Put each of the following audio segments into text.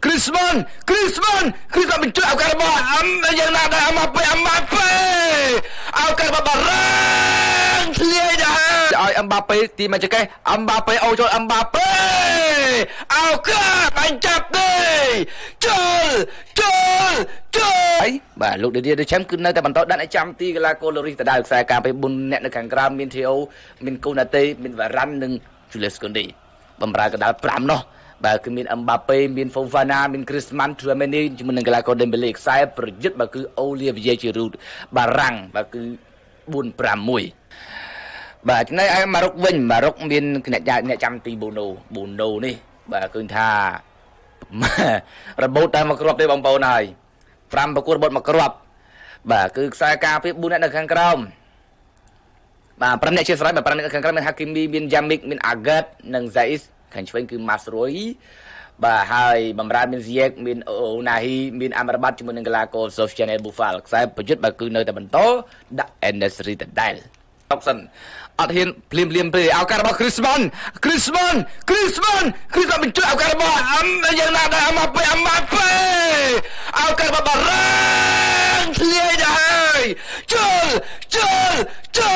គ្រីស្ម៉ាន់គ្រីស្ម៉ាន់គ្រីស្ម៉ាន់បញ្ចូលឱកាសរបស់អឹមយ៉ាងណាដែរអម៉ាប៉េអម៉ាប៉េឱកាសរបស់បារាំងធ្លាយដែរឲ្យអឹមបាប៉េទីមកចកេះអឹមបាប៉េអូចូលអឹមបាប៉េឱកាសបាញ់ចាប់ទេចូលចូលចូលហើយបាទលោកឌីឌីដូឆែមគឺនៅតែបន្តដាក់ឲ្យចាំទីកីឡាករលូរីសដដែលខ្សែការពី4អ្នកនៅខាងក្រៅមានធីអូមានកូណាតេមានវ៉ារ៉ាន់និងជូលីសកូនឌីបំរើកណ្ដាល5នោះបាទគឺមានអឹមបាប៉េមានហ្វូហ្វាណាមានគ្រីស្ម៉ាន់ទ្រូមេនីជាមួយនឹងកីឡាករដេមបេឡេខ្សែប្រយុទ្ធបាទគឺអូលីវីយេជីរូតបារាំងបាទគឺ4 5 1បាទចំណែកឯម៉ារុកវិញម៉ារុកមានអ្នកចាំទីបូណូបូណូនេះបាទឃើញថារបូតតែមកគ្រាប់ទេបងប្អូនហើយ5ប្រកួតរបូតមកគ្រាប់បាទគឺខ្សែការពារ4អ្នកនៅខាងក្រោមបាទ5អ្នកជាស្រ័យបាទ5អ្នកនៅខាងក្រោមមានហាគីមីមានយ៉ាមីកមានអាហ្គាតនិងហ្សាអ៊ីសខាងឆ្វេងគឺម៉ាស្រុយបាទហើយបំរើមានស៊ីយ៉េកមានអូណាហ៊ីមានអាមរ៉ាបាត់ជាមួយនឹងកីឡាករសូហ្វយ៉ានអេប៊ូហ្វាល់ខ្សែប្រយុទ្ធបាទគឺនៅតែបន្តដាក់អេនេស្រីដដែលតុកសិនអត់ហ៊ានភ្លាមភ្លាមទេឱកាសរបស់គ្រីស្ម៉ាន់គ្រីស្ម៉ាន់គ្រីស្ម៉ាន់គ្រីស្ម៉ាន់បញ្ចូលឱកាសរបស់អឹមយ៉ាងណាដែរអម៉ាប៉េអម៉ាប៉េឱកាសរបស់បារាំងធ្លាយដែរហើយចូលចូលចូ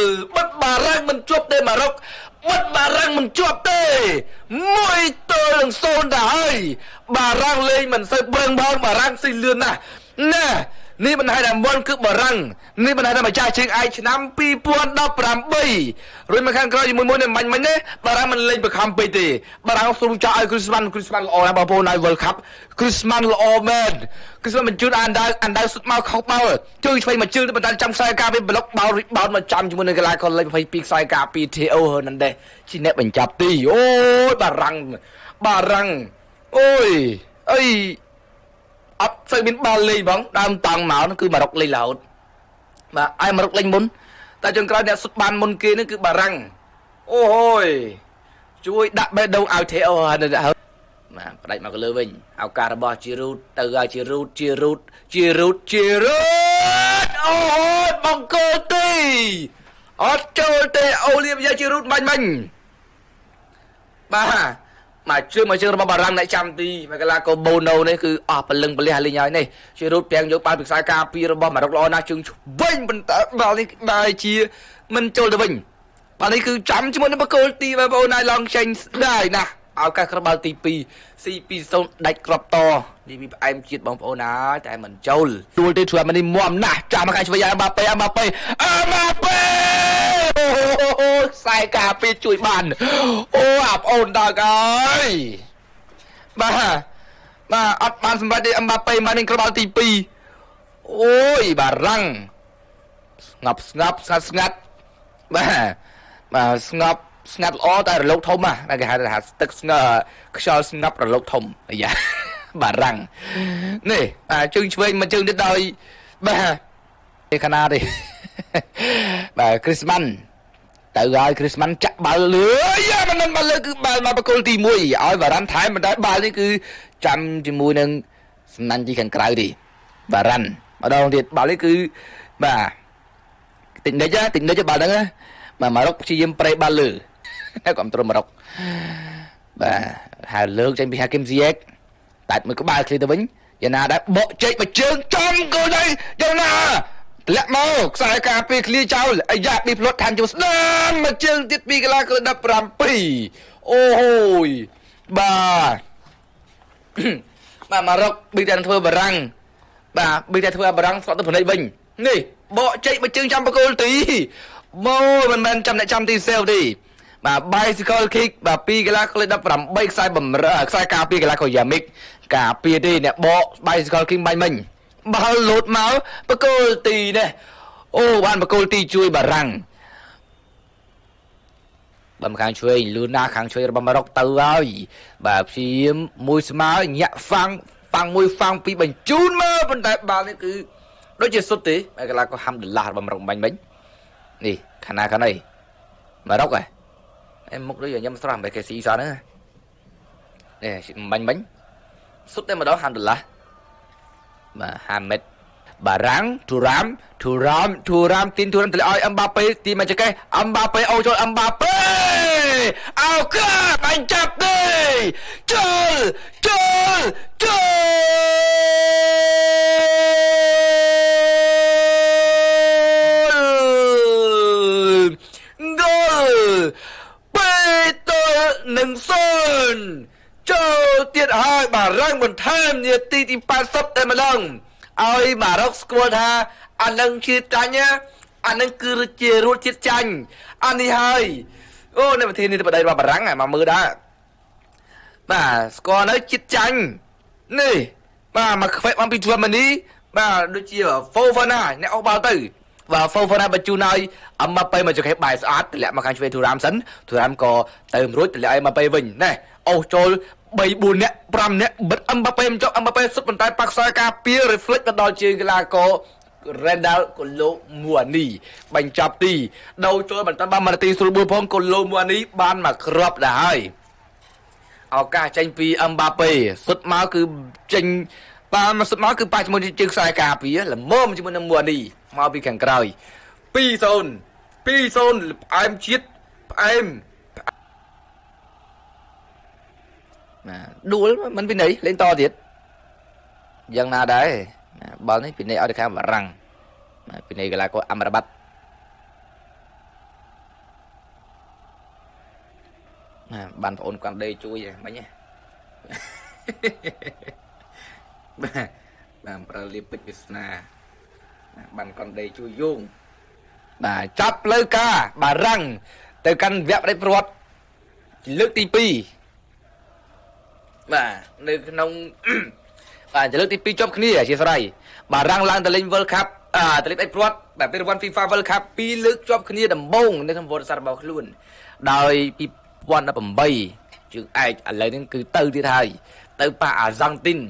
លបិទបារាំងមិនជាប់ទេម៉ារុកបិទបារាំងមិនជាប់ទេ1-0ដែរហើយបារាំងលេងមិនសូវប្រឹងផងបារាំងស៊ីលឿនណាស់ណានេះមិនហៅថាមុនគឺបារាំងនេះមិនហៅថាម្ចាស់ជើងឯកឆ្នាំ2018រួចមកខាងក្រោយជាមួយមួយនេះមាញ់មិញនេះបារាំងមិនលេងបខំពេកទេបារាំងស្រុំចោលឲ្យគ្រីស្ម៉ាន់គ្រីស្ម៉ាន់ល្អណាស់បងប្អូនឲ្យ World Cup គ្រីស្ម៉ាន់ល្អមែនគ្រីស្ម៉ាន់បញ្ជូនអានដាវអានដាវសុទ្ធមកខុសបាល់ជើងឆ្វេងមកជើងទៅបន្តចាំខ្សែការពីប្លុកបាល់រីបោតមកចាំជាមួយនឹងកីឡាករលេខ22ខ្សែការពី TO ហឺណាន់ដេសជាអ្នកបញ្ចប់ទីអូយបារាំងបារាំងអូយអីអត់សូវមានបាល់លេងបងដើមតង់មកគឺម៉ារុកលេងរហូតបាទឲ្យម៉ារុកលេងមុនតែចុងក្រោយអ្នកសុទ្ធបានមុនគេនឹងគឺបារាំងអូហូយជួយដាក់បេះដូងឲ្យ TO ហើយបាទផ្ដាច់មកលើវិញឱកាសរបស់ជីរូតទៅឲ្យជីរូតជីរូតជីរូតជីរូតអូហូយបង្គោលទីអត់ចូលទេអូលីវីយ៉ាជីរូតបាញ់មិញបាទមកជើងមកជើងរបស់បារាំងអ្នកចាំទីមកកីឡាករបូណូនេះគឺអស់ពលឹងពលះលេងហើយនេះជារូតប្រាំងយកបាល់ពីខ្សែការពាររបស់ម៉ារុកល្អណាស់ជើងឆ្វេងប៉ុន្តែបាល់នេះបែរជាមិនចូលទៅវិញបាល់នេះគឺចាំជាមួយនឹងបង្គោលទីបងប្អូនហើយឡងចេញស្ដាយណាស់ឱកាសគ្រាប់បាល់ទី2 C20 ដាច់គ្រាប់តនេះពីផ្អែមជាតិបងប្អូនហើយតែមិនចូលទួលទេធ្វើឲ្យនេះមមណាស់ចាំមកខាងឆ្វេងឲ្យបាប៉េអបាប៉េអបាប៉េអូខ្សែការពារជួយបានអូអាប្អូនដល់ហើយបាទបាទអត់បានសម្រេចទេអបាប៉េមកនេះគ្រាប់បាល់ទី2អូយបារាំងស្ងប់ស្ងប់ស្ងាត់ស្ងាត់បាទបាទស្ងប់ស្ងាត់ល្អតែរលកធំហ่ะគេហៅថាទឹកស្ងខ្យល់ស្ងប់រលកធំអាយ៉ាបារាំងនេះបាទជើងឆ្វេងមកជើងទៀតដោយបាទឯខាងណាទេបាទគ្រីស្ម៉ាន់ទៅហើយគ្រីស្ម៉ាន់ចាក់បាល់លឿយ៉ាមិននឹងបាល់លើគឺបាល់មកបកគលទី1ឲ្យបារាំងថែមមិនដែរបាល់នេះគឺចាំជាមួយនឹងសំណាញ់ទីខាងក្រៅទេបារាំងម្ដងទៀតបាល់នេះគឺបាទតិចនិចតិចនិចបាល់ហ្នឹងបាទម៉ារុកព្យាយាមប្រេបាល់លើគ្រប់ត្រម៉ារុកបាទហៅលើកចេញពីហាគីមស៊ីអេកតែមួយក្បាលឃ្លីទៅវិញយ៉ាងណាដែរបកចេកមួយជើងចំគោលដែរយ៉ាងណាធ្លាក់មកខ្សែការពារឃ្លីចោលអាយ៉ាប៊ីផ្លត់ឋានចូលស្ដាមមួយជើងទៀតពីកីឡាករ17អូហូយបាទបាទម៉ារុកប៊ីតែធ្វើបារាំងបាទប៊ីតែធ្វើបារាំងស្លក់ទៅភ្នែកវិញនេះបកចេកមួយជើងចាំបកគោលទីមកមិនមែនចាំអ្នកចាំទីសេលទេបាទ bicycle kick បាទ2កីឡាករលេខ18ខ្សែបំរើខ្សែការពារកីឡាករយ៉ាមិកការពារទេអ្នកបក bicycle kick បាញ់មិញបាល់លោតមកបកគោលទីនេះអូបានបកគោលទីជួយបារាំងបំខាងឆ្វេងលឿនណាស់ខាងឆ្វេងរបស់ម៉ារុកទៅហើយបាទព្យាយាមមួយស្មើញាក់ហ្វាំងហ្វាំងមួយហ្វាំងពីរបញ្ជូនមកប៉ុន្តែបាល់នេះគឺដូចជាសុទ្ធទេកីឡាករហាំដឡារបស់ម៉ារុកបាញ់មិញនេះខាងណាខាងនេះម៉ារុកហ៎អែមុខដូចញ៉ាំស្រស់មិនគេស៊ីសោះហ្នឹងនេះបាញ់មិញសុទ្ធតែម្ដងហាំដឡាបាទហាមេតបារាំងធូរ៉ាមធូរ៉ាមធូរ៉ាមទីនធូរ៉ាមទម្លាក់ឲ្យអឹមបាប៉េទីមកចកេះអឹមបាប៉េអូចូលអឹមបាប៉េ ឱកាសបាញ់ចាប់ទេចូលចូលចូលហ្គោល2-0ចូលទៀតហើយបារាំងបន្ថែមនាទីទី80តែម្ដងឲ្យម៉ារ៉ុកស្គាល់ថាអានឹងជាចាញ់ណាអានឹងគឺជារសជាតិចាញ់អានេះហើយអូនៅប្រធានាធិបតីរបស់បារាំងមកមើលដែរបាទស្គាល់នៅជាតិចាញ់នេះបាទមកខ្វែកបានពី Germany បាទដូចជា Fofana អ្នកអុកបាល់ទៅបាទ Fofana បញ្ជូនឲ្យអមប៉េមកចង្កេះបាយស្អាតតម្លាក់មកខាងឆ្វេងធូរ៉ាមសិនធូរ៉ាមក៏ទៅមិនរួចតម្លាក់ឲ្យអមប៉េវិញណែអូសចូល3 4នាក់5នាក់បិទអមប៉េមិនចុះអមប៉េសុទ្ធប៉ុន្តែប៉ាក់ខ្សែការពារ reflect ទៅដល់ជើងកីឡាករ Rendal កូឡូមួអានីបញ្ចប់ទីដូរចូលបន្តបានមួយនាទីស្រួលបួលផងកូឡូមួអានីបានមកគ្រាប់ដែរហើយឱកាសចេញពីអឹមបាប៉េសុទ្ធមកគឺចេញបានមកសុទ្ធមកគឺប៉ះជាមួយជើងខ្សែការពារល្មមជាមួយនឹងមួអានីមកពីខាងក្រោយ2-0 2-0ផ្អែមជាតិផ្អែមណាដួលមិនពីណីលេងតទៀតយ៉ាងណាដែរបាល់នេះពីណីឲ្យទៅខាងបារាំងបាទពីនៃកីឡាករអាំរ៉ាបាត់ណាបានបងអូនកាន់ដេជួយមិញណាបាទបាទប្រើលៀបពេជ្រវាសនាបានកន់ដេជួយយោងបាទចាប់ផ្លូវការបារាំងទៅកាន់វគ្គផ្ដាច់ព្រាត់លើកទី2បាទនៅក្នុងបាទលើកទី2ជាប់គ្នាអធិស្ឋានបារាំងឡើងទៅលេង World Cup អាទៅលេងផ្ដាច់ព្រាត់បាទពេលរង្វាន់ FIFA World Cup ពីរលើកជាប់គ្នាដំបូងនៅក្នុងប្រវត្តិសាស្ត្ររបស់ខ្លួនដោយ2018ជើងឯកឥឡូវនេះគឺទៅទៀតហើយទៅប៉ះអាហ្សង់ទីន។